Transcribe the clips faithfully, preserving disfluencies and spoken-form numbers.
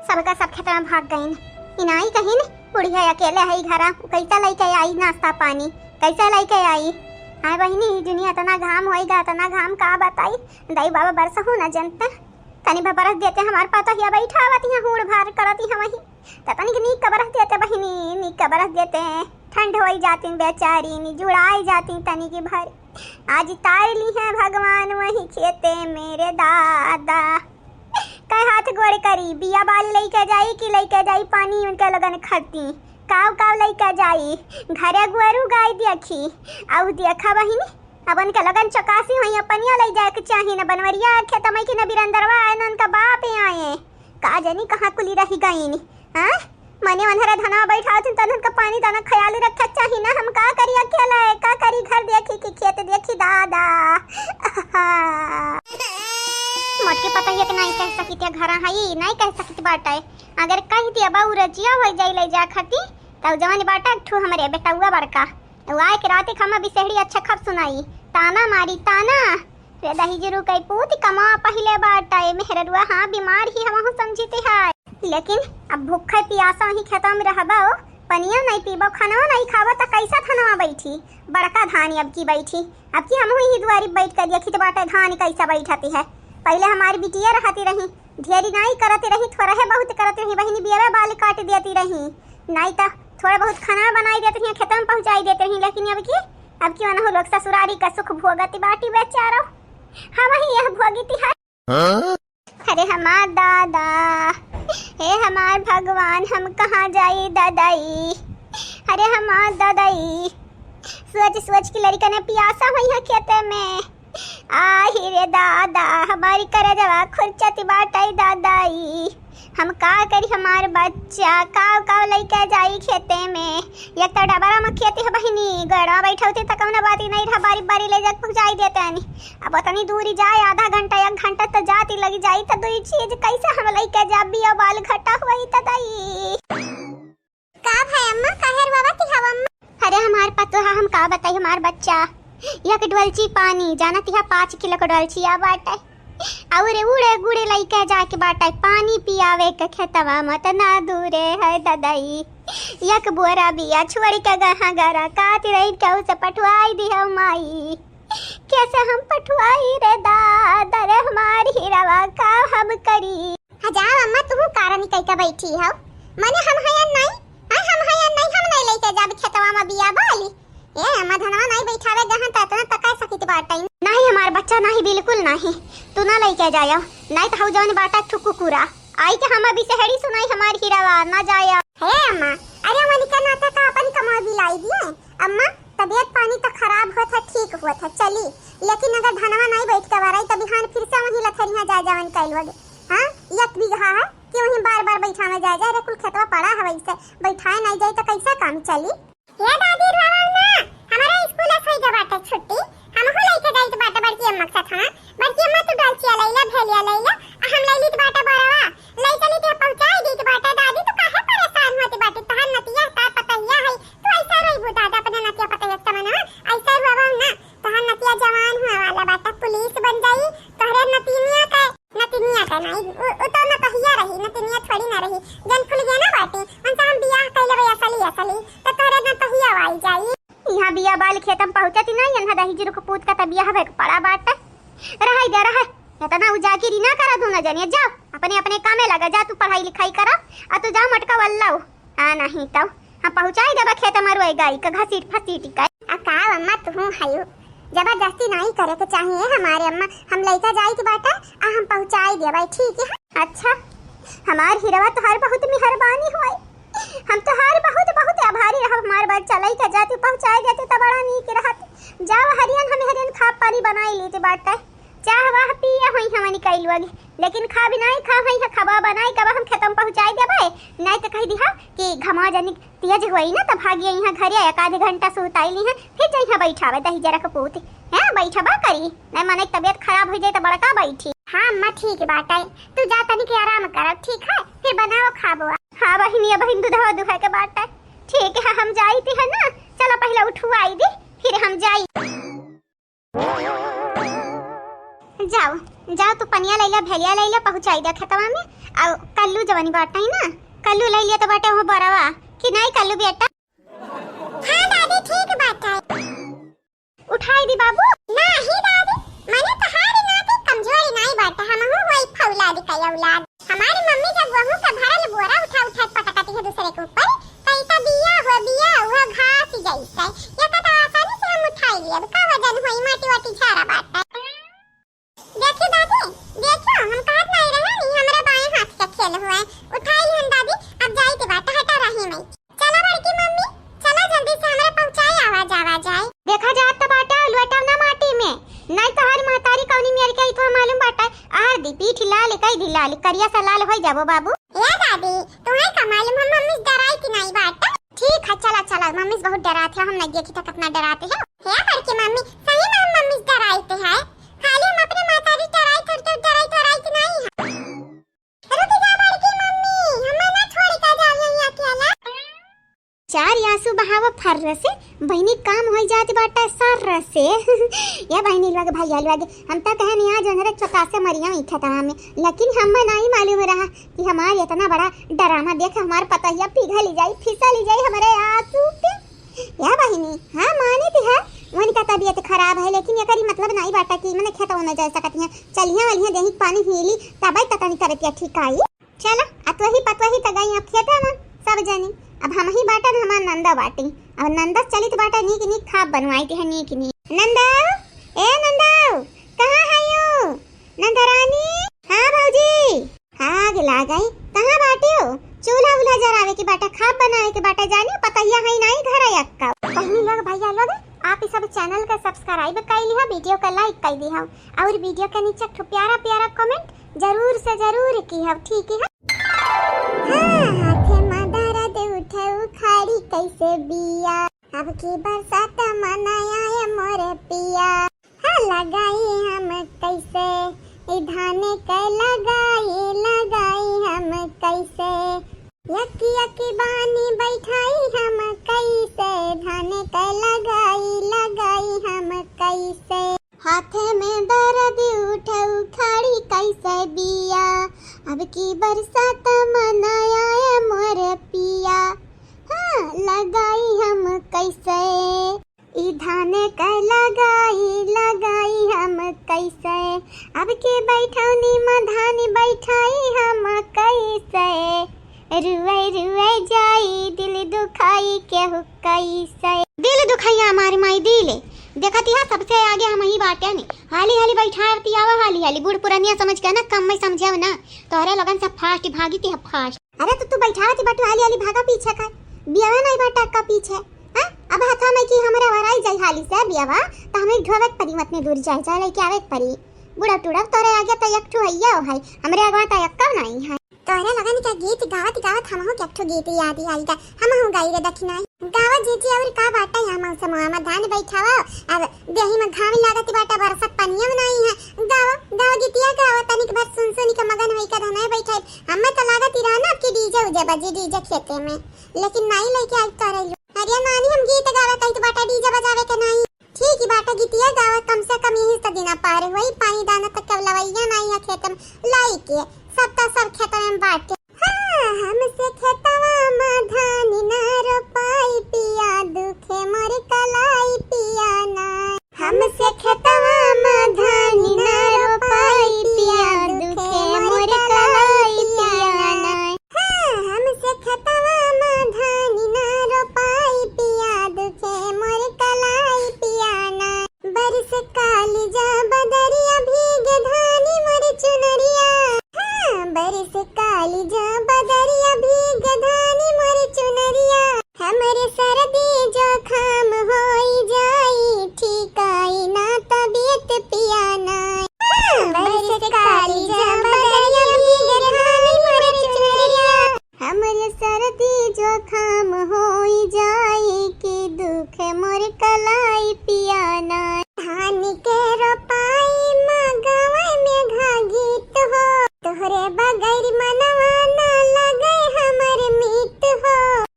सबका सब खेतवा भाग गइन। इनाई कहिन, बुढ़िया अकेले हई घरा, कैसा लइके आई नाश्ता पानी, कैसा लइके आई? हाँ बहिनी, ई दुनिया इतना घाम होइगा, इतना घाम का बताई, दई बाबा बरसहु न जनते। तनी भर बरस देते, हमार पतोहिया बैठावत हियाँ हूड़ भार करत हियाँ वहीं, त तनिक नीक का बरस देते बहिनी, नीक का बरस देते, ठंड होई जाती बेचारी, नी जुड़ाई जाती तनिक भर। आज तार ली है भगवान वही खेते मेरे दादा। कै हाथ गोड़ करी, बिया बाली लइके जाई कि लइके जाई पानी उनके लगन खरती? काव काव लइके जाई, घरे गोरू गाय देखी। आउ देखा बहिनी, अब उनके लगन चकासी होई, पनिया लइ जाए के चाही, न बनवरिया खेत में कि न बिरंदरवा आए, न उनका बाप आए। का जानी कहाँ कुली रही गईन। हाँ, मने ओन्हरा धनवा बैठावत हिन, तन उनका पानी दाना ख्याल रखे चाही ना। हम का करी अकेले, का करी, घर देखी कि खेत देखी दादा। मोटकी पतोहिया के नाई कह सकित या घरा हई, नाई कह सकित बाटे। अगर कह दिया बा उ रजिया हो जाई ले जा खती, तब जवन बाटा एक ठू हमरे बेटउआ बड़का। उ आए के राती खमा बिसेहड़ी अच्छा खब सुनाई, ताना मारी ताना। रे दही जरू कई पूत कमा पहिले बाटा, ए मेहररुआ हाँ बीमार ही हमहू समझित है। लेकिन अब भूखे पियासा ही खेतवा में रहबो, पनिया नहीं पीबो, खानवा नहीं खाबो त कैसा धनवा बैठी? बड़का धान अब की बैठी, अब की हमहू ही दुआरी बैठ कर देखित बाटे धान कैसा बैठती है। पहिले हमारी बिटिया रहती रही, ढेरी नाई करत रही, थोड़ा है बहुत करत रही, बहिनी बियावे बाल काट देती रही, नाई त थोड़ा बहुत खाना बनाई देती रही, खेतवा में पहुँचाई देती रही। लेकिन अब की, अब की ओनहु लोग ससुरारी का सुख भोगत बाटी बेचारो, हम ही यह भोगित है। हाँ? अरे हमार दादा, हे हमार भगवान, हम कहाँ जाई ददाई? अरे हमार ददाई, सोच सोच के लड़का ने पियासा हुई है खेते में। आही रे दादा, हमारी करजवा खुरचत बाटई दादाई। हम का करी, हमार बच्चा काव काव लइके जाई खेते में। एक तो डबरा में खेती है बहिनी, गड़वा बैठौती त कौनो बात ही नहीं रहा, बारी बारी ले जाके पहुँचाई देते हनी। अब उतनी दूरी जाए, आधा घंटा एक घंटा त जाती लगी जाई, त दुई चीज कैसे हम लइके जाब? बिया बाल घटा हुई त दई। का भाई अम्मा, काहे रोवत हव अम्मा? अरे हमार पतोहा, हम का बताई, हमार बच्चा एक डोलची पानी, जानत हिया पाँच किलो के डोलची आ बाटे, और उड़े गुड़े लइके जाके बाटे पानी पियावे के खेतवा में, त ना दूरे है ददई। एक बोरा बिया छोड़ के गहा गरा कात रही के उसे पठवाई दिया माई। कैसे हम पठवाई रे दादा रे, हमार हीरावा का हम करी? हाँ, जाओ अम्मा, तुहू कारनी कई के बैठी हौ। मने हम हयन नहीं, हाँ, हम हयन नहीं, हम नहीं लइके जाब खेतवा में बिया बाली। ए अम्मा, धनवा नहीं बैठावे गहन त इतना तका सकित बाटई। नहीं, हमार बच्चा नहीं, बिल्कुल नहीं, तू ना लइके जायो, नहीं त हऊ जौन बाटा ठुकु कुरा आई के हम अभी से हेड़ी सुनाई हमार हीरावा, ना जाया। हे अम्मा, अरे मनिका नाता का अपन कमाई बिलाई दिए। अम्मा, तबीयत पानी त खराब होत है, ठीक होत है, चली, लेकिन अगर धनवा नहीं बैठ के बराई त बिहान फिर से वहीं लथरिया जाए जवन कैल वगे। हाँ, एक बीघा है कि वहीं बार बार बैठावे जाए जाए रे, कुल खेतवा पड़ा है, वैसे बैठाए नहीं जाए त कैसे काम चली? हे दादी, रोवा ना, हमारा स्कूल से होई गवा बाटे छुट्टी, हमहू लइके जाइत बाटे बड़की अम्मा के साथ, हाँ? बड़की अम्मा, तू डोलचिया लइला, भेलिया लइला, आ हम लइलित बाटे बरवा, लइ चली के पहुँचाई दीत बाटे। दादी, तू काहे परेशान होती बाटी? तहार नतिया का पतहिया है, तू ऐसा रोइबू दादा अपने नतिया पतहिया के सामने, हाँ? ऐसा रोवा ना, तहार नतिया जवान हुआ वाला बाटे, पुलिस बन जाई, तोहरे नतिनिया के नतिनिया का नाई, उ, उ तो नतहिया रही, नतिनिया थोड़ी ना रही। जन फुलगेना बाटी, उनसे हम बियाह कइले बे असली, असली, तो तोरे नतहिया आई जाई। यहाँ बिया बाल खेतम पहुँचती नहीं, यहाँ दही जुरुक पूत का त बियाह भे पड़ा बाटे। रहै दे, रहै। इतना उजागिरी ना करा दूँ ना जनिए, जाओ, अपने, अपने कामे लगा, जा तू पढ़ाई लिखाई करा, आ तू जा मटका वल्लाओ। आ नहीं तो हम पहुँचाई देबा खेत में रोए गाई का घसीट फसीट का। आ का अम्मा तुहूँ हयू, जबरदस्ती नहीं करे के चाहिए हमारे अम्मा, हम लइका जाई के बाटा आ हम पहुँचाई देबा, ठीक है? अच्छा, हमार हीरवा तोहार बहुत मेहरबानी होए, हम तोहार बहुत बहुत आभारी रहब, हमार बच्चा लइका जाती पहुँचाई देती त बड़ा नीक रहत। जाओ हरियन हम हरियन खा पानी बनाई लीती बाटा। चाह वाह पिया होई हमनी कई लोग, लेकिन खा भी नहीं खा होई है, खबा बनाई कब हम खेतम पहुँचाई देबे, नहीं तो कह दिहा कि घमा जनिक तेज होई ना, तो भागी यहाँ घरे एक आध घंटा सुताई ली है, फिर जइहा बैठावे दही जरा के पूत। हैं, बैठबा करी, नहीं मने के तबीयत खराब हो जाए तो बड़का बैठी। हाँ अम्मा, ठीक बाटे, तू जा तनिक आराम करब, ठीक है, फिर बनाओ खाबो। हाँ बहिनी, अब हिंदू धो दुहे के बाटे, ठीक है, हम जाई थी है ना, चलो पहले उठवाई दी, फिर हम जाई। जाओ, जाओ तू पनिया लइला, भेलिया लइला, पहुँचाइ द्या खेतवा में। अउ कल्लू जवनी बाटइ ना, कल्लू लइ लिया त बाटइ हो बरवा, कि नाहीं कल्लू बेटा? हाँ दादी, ठीक बाटइ। उठाइ दी बाबू। नाहीं दादी, मने तोहारी नाती कमजोरी नाहीं बाटइ, हमहूँ होई फौलाद क औलाद। हमारी मम्मी जब वहू क भरल बोरा उठा उठा पटकती है दूसरे के ऊपर, त ई त बिया हो बिया, उहो घास जइसे। एका त आसानी से हम उठाइ लियब, का वजन होई, माटी वाटी झारा बाटइ। देखी दादी, देखो, हम कहत नाहीं रहे, ई हमरे बाएं हाथ क खेल हुए। उठाइ लिहन दादी, अब जाइत बाटइ, हटा रही मइँ। चला बड़की मम्मी, चला जल्दी से हमरा पहुँचाए आवा जावा जाए। देखा जात त बाटइ, लुएटव ना माटी में, नाहीं तोहार महतारी कउनी मेर के अइथवा मालूम बाटइ, आर दी पीठ लाल, कइ दी लाल, करिया सा लाल होइ जाबो बाबू। ए दादी, तुहइ का मालूम, हम मम्मी से डराइत नाहीं बाटइ। ठीक है, चला चला, मम्मी से बहुत डरात है, हम नाहीं देखी त कितना डरात है। हे बड़की मम्मी, सही में हम मम्मी से डराइत है, खाली हम अपने महतारी से डराइत, थोड़ी डराइत, डराइत नाहीं है। रुक जा बड़की मम्मी, हमें ना छोड़ के जाओ यहीं अकेला। चार आंसू बहावा फर्र से, बहिनी काम होइ जात बाटइ सर्र से। या बहिनी लोग, भइया लोग, हम त कहे नहीं आज ओनरे चौका से मरिया ई खेतवा में, लेकिन हमें नाहीं मालूम रहा कि हमार इतना बड़ा डरामा देख हमार पतोहिया पिघल जाई, फिसल जाई हमरे आंसू पे। या बहिनी, हाँ मानित है, उनका तबीयत खराब है, लेकिन एकरी मतलब नाहीं बाटइ कि मने खेतवा में जाइ सकत हैं। चलिया वलिया देही पानी हीली, तबइ त तनी तबियतिया ठीक आई। चला, अतवही पतवही त गई अब खेते में सब जनी। अब हमही बाटन, हमार नंदा बाटी। अब नंदा चलित बाटइ नीक नीक खाब बनवाइत है, नीक नीक। नंदा, ए नंदा, कहाँ हइउ? नंदा रानी। हाँ भौजी। आग लागइ, कहाँ बाटिउ? चूल्हा उल्हा जरावे के बाटइ, खाब बनावे के बाटइ, जानी पतोहिया है नाहीं घर अक्का। बहिनी लोग, भइया लोग, आप ई सब channel का subscribe कइ लिहा, video का like कइ दिहा, अउर video के नीचे एक ठो प्यारा प्यारा comment जरूर से जरूर किहा, ठीक है? हाँ, हाथे मा दरद उठउ खाड़ी कइसे बिया, अब की बरसात मा नाहीं आए मोरे पिया। हाँ, लगाई हम कइसे, ई धाने क लगाई, लगाई हम कइसे। यकी यकी बानी बैठाई हम कइसे, धाने क लगाई, लगाई हम कइसे। हाथे में दरद उठउ खाड़ी कइसे बिया, अब की बरसात मा नाहीं आए मोरे पिया। हाँ, लगाई हम कइसे। ई धाने क लगाई, लगाई हम कइसे, अब के बैठौनी मा धान बैठाई हम कइसे, रुए रुए जाई दिल दुखाई केहू कइसे। दिल दुखइया हमारी माई दिले, देखत इहा सबसे आगे हमही बाटे ने, हाली हाली बैठावती आवा, हाली हाली बूढ़ पुरनिया समझ के ना, कम में समझे ना, तोहरे लोगन से fast भागी ती fast। अरे तो तू बैठावत ही बटू, हाली हाली भागा पीछे का, बियावा नाहीं बाटा का पीछे, हैं? अब हथवा में की हमरा वराई जाई हाली से बियावा, त हमें ढोवे के परी, उतने दूर जाए, जाए लेके आवे के परी। बुढ़ा टूढ़ा तोरे आगे त एक ठो हइया हो है, हमरे अगवा त एक्का नाहीं है। तोरे लगन के गीत गावत गावत हमहू के एक ठो गीत याद आई गा, हमहू गाई रे दखिनाई। गावा जीजी, अउर का बाटा यहाँ मौसम में धान बैठावा, अब देही में घाम लागत बाटा, बरसत पनिया में नाहीं है। गावा, गावा गीतिया गावा, तनिक भर सुन सुन के मगन होई के धनय बैठे। हमें तो लागत ही रहा ना कि DJ उजे बजी, DJ खेते में, लेकिन नाहीं लेके आई तो रही। अरे नानी, हम गीत गावे कही तो बाटा DJ बजावे के नाहीं। ठीक ही बाटा, गीतिया गावा, कम से कम यही तो दिना पार होई। पानी दाना तक के लवैया नाहीं है खेत में, लाई के सब तो सब खेत में बाटे। हाँ, हमसे खेतवा में धान ना रोपाई पिया, दुखे मोर कलाई पिया ना। हमसे खेतवा में धान ना रोपाई पिया, दुखे मोर कलाई पिया ना। हाँ, हमसे खेतवा में धान ना रोपाई पिया, दुखे मोर कलाई पिया ना। बरस काली जा बदरिया भीगे धानी मोर चुनरिया। हाँ, बरस काली जा बदरिया भीगे धानी मोर चुनरिया। हमरे सर्दी जुकाम होई जाई, ठीक आई ना तबियत पिया ना। हाँ, बरस काली जा बदरिया भीगे धानी मोर चुनरिया। हमरे सर्दी जुकाम होई जाई कि दुखे मोर कलाई पिया ना। धान के रोपाई मा गावे मेघा गीत हो, तोहरे बगैर मनवा ना लगे हमर मीत हो।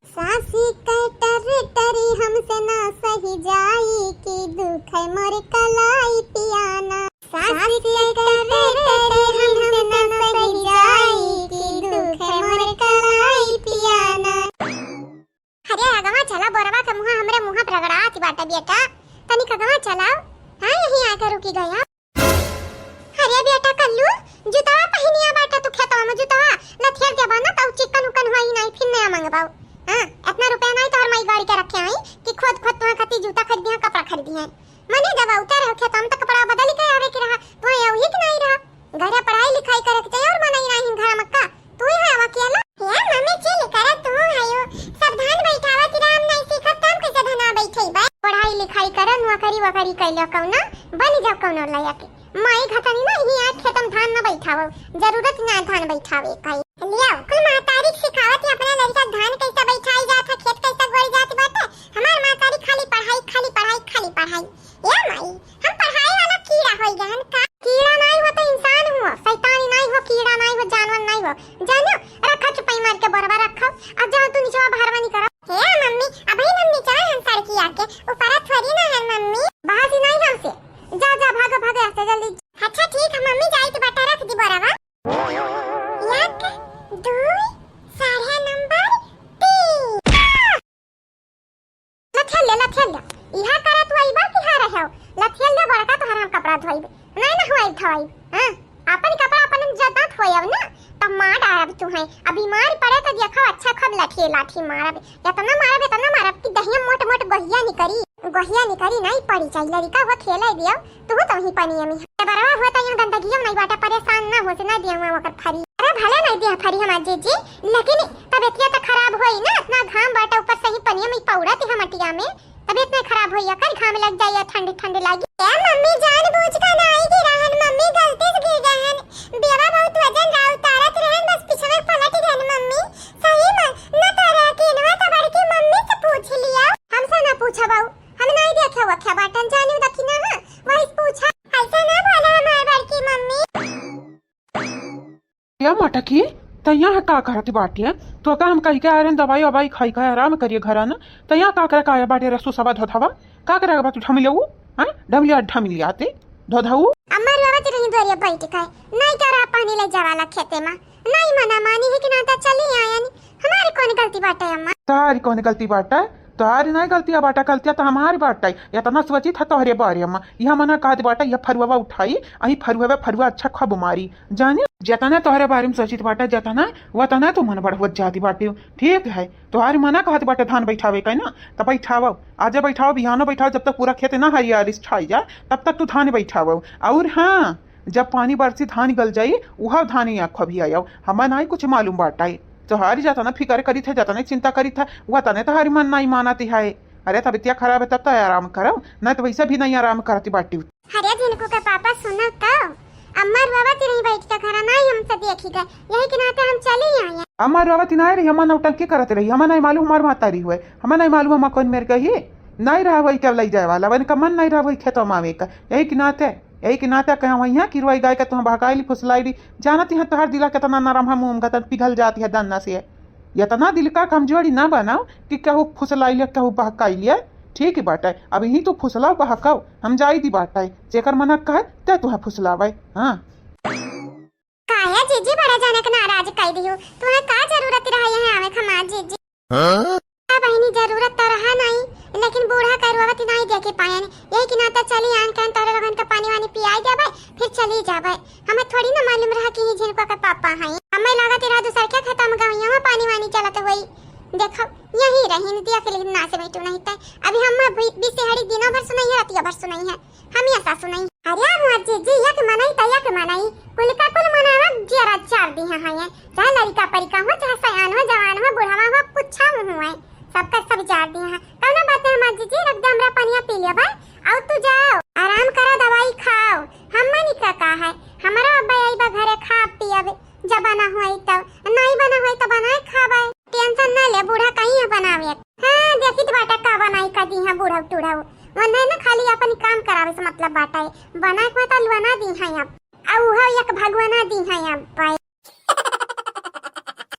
सासी के टर टरी हमसे ना सही जाई कि दुखे मोर कलाई पिया ना। सासी के टर पाऊ। हाँ, इतना रुपया नाहीं तोहर माई गाड़ी के रखे आई कि खुद खुद तुहां खातिर जूता खरीदी है, कपड़ा खरीदी है। मने जब उतर हो खेत में तो कपड़ा बदल के आवे के रहा, तुहां यही के नाहीं रहा। घरे पढ़ाई लिखाई करे के चाहिए और मनई नाहीं घर में का? तू ही है अकेला? ए मम्मी, चिल कर, तू है यो। सब धान बैठावत राम नाहीं सीखत, त हम कैसे धनवा बैठेबे? पढ़ाई लिखाई कर, नौकरी वकरी कैलो कौनो, बन जाओ कौनो लया के। माई घटनी ना, यही आज खेत में धान न बैठावो, जरूरत ना धान बैठावे का। लियाओ, कुल महतारी के सिखावत ही अपना लड़का धान कैसे बैठाई जात है, खेत कैसे गोड़ी जात बाटे। हमार महतारी खाली पढ़ाई, खाली पढ़ाई, खाली पढ़ाई। ए माई, हम पढ़ाई वाला कीड़ा होई गहन का? कीड़ा नाहीं हो तो इंसान हो, शैतानी नाहीं हो, कीड़ा नाहीं हो, जानवर नाहीं हो। जानो, रखा चुपाई मार के बोरवा रखो, अब जाओ तू निचवा बहरवा निकरो। हे मम्मी, अबही हम निचवा हम सड़किया के ऊपरा थोड़ी ना है मम्मी। बहसी नाहीं हमसे, जा जा भागो भागो यहाँ से जल्दी। अच्छा ठीक है मम्मी, जाइत बाटा, रख दी बोरवा। एक, दुई, साढ़े नंबर तीन। लथेल ले, लथेल ले। इहा करत हुआ इबा कि हा रहे हो? लथेल ले बड़का तोहर हम कपड़ा धोइबे। नाहीं ना हुआ धोइब। हाँ? अपन कपड़ा अपन जदा धोयब ना, तब मार डारब तुहैं। अब बीमार पड़े तो देखो अच्छा खूब लाठी लाठी मारब। इतना मारब, इतना मारब कि दहिया मोट मोट गोहिया निकरी। गोहिया निकरी नाहीं पड़ी चाहिए। लड़का हुआ खेले दियो। तू तो ही पनिया में। ए बरवा हो त यहाँ गंदगियो नाहीं बाटे, परेशान ना हो से ना दिया हुआ ओकर फरी। अरे भले नाहीं दिया फरी हमार जीजी, लेकिन तबियतिया तो खराब होई ना, इतना घाम बाटे ऊपर से ही पनिया में पौड़त है मटिया में, तबियत नाहीं खराब होई, अकर घाम लग जाई, ठंडी ठंडी लागी। ए मम्मी जान बूझ का नाहीं गिरा हन, मम्मी गलती से गिर गए हन, बेवा बहुत वजन रहा उतारत रहन, बस पिछवे पलट गए मम्मी। सही में, न तो रहे कि इनवा तो बड़की मम्मी से पूछ लिया। हमसे ना पूछा बाऊ, हम नाहीं देखे वखे बाटन, जानी देखी ना, हाँ, वही से पूछा। ऐसे ना बोला हमार बड़की मम्मी। या मटकी, त यहाँ का करत बाटे? तो का हम कही के आयरन दवाई ववाई खाई के आराम करिए घरा ना, त यहाँ का करे का आया बाटे रसू सवा धोधावा? का करे बा तू ढमिलऊ? हाँ? ढमिलिया, ढमिलिया ते धोधाऊ? अम्मा रोवत रही दुआरिया बैठ के, नाहीं करा पानी ले जावाला खेते में, नाहीं मना मानी है कि ना त चली आयन। हमारी कौन गलती बाटे अम्मा? तोहारी कौन गलती बाटे? तोहारी नाहीं गलतिया बाटे, गलतिया तो हमारी बाटे। इतना सोचित है तोहरे बारे में। यह मना कहत बाटे, यह फरुआ उठाई, अही फरुआ, फरुआ अच्छा खूब मारी। जाने, जितना तोहरे बारे में सोचित बाटे, जितना, वतना तू मन बढ़वत जाती बाटे। ठीक है, तोहारी मना कहत बाटे धान बैठावे का ना, तब बैठावो। आजे बैठावो, बिहानो बैठावो, जब तक पूरा खेत ना हरियाली से छाई जा, तब तक तू धान बैठावो। और हाँ, जब पानी बरसी, धान गल जाई, उहा धान या खूब ही आयो। हमें नाहीं कुछ मालूम बाटे। तोहारी जतना फिकर करित है, जतना चिंता करित है, वतने तोहारी मन नाहीं मानत है। अरे, तबियतिया खराब है, तब तो आराम करो, नाहीं तो वैसे भी नाहीं आराम करती बाटी। अरे, झिनकू के पापा, सुनो तो, अम्मा रोवत रही बैठ के, घरा नाहीं हमसे देखी गए, यही के नाते हम चली आए। अम्मा रोवत नाहीं रही, अम्मा नौटंकी करत रही, हमें नाहीं मालूम हमार महतारी हुए, हमें नाहीं मालूम अम्मा कौन मेर गई, नाहीं रहा वही के लई जाए वाला, वही का मन नाहीं रहा वही खेतवा में आवे का, यही के नाते यही के नाते कहा वही है कि रोई गाय का तुहाँ बहकाई ली, फुसलाई ली। जानत है तोहार दिला कितना नरम है, मुँह में गतन पिघल जाती है दन्ना से। इतना दिल का कमजोरी ना बनाओ कि कहू फुसलाई लिया, कहू बहकाई लिया। ठीक ही बाटे, अब यही तू फुसलाओ बहकाओ, हम जाई दी बाटे। जेकर मना कहे ते तुहाँ फुसलावे। हाँ। काया जीजी बड़ा जनक नाराज कई दियो, तुहाँ का जरूरत रहा यहाँ आवे खमार जीजी? हाँ? बहिनी, जरूरत तो रहा नाहीं, लेकिन बूढ़ा का रोवत नाहीं देखे पायन, यही के नाते चली आन कहन तोहरे लोगन के पानी वानी पियाई देबे, फिर चली जाबे। हमें थोड़ी ना मालूम रहा कि ही झिनकू के पापा हैं। हमें लागत रहा दूसर के खेता में गवैया में पानी वानी चलत होई। देखो, यही रही न दिया के, लेकिन ना से बैठू नहीं तय। अभी हम भी-, बीस हड़ी दिनों भर सुनाई है, रतिया भर सुनाई है। हम ये सासु नहीं। अरे मोर जीजी, एक मनई त एक मनई, कुल का कुल मनावा जरा चार दी है, है। चाहे लड़का परिका हो, चाहे सयान हो, जवान हो, बुढ़वा हो, कुछ हो, सबका सब चार दी है। कौनो बात नहीं मोर जीजी, रख दे हमरा पनिया पी लेबे, आओ तू जाओ, आराम करो, दवाई खाओ। हम मनी का का है, हमरा अब अइबा घरे खा पियब। जब बना होई तब, नाई बना होई तो बनाए खाबे। टेंशन ना ले, बूढ़ा कहीं है बनावे। हाँ, देखित बाटा का बनाई का दी है बूढ़ा टूढ़ा। वन्ने ना खाली अपन काम करावे से मतलब बाटा है। बनाए को तो लुआना दी है अब। आ उहो एक भगवाना दी है अब पाए।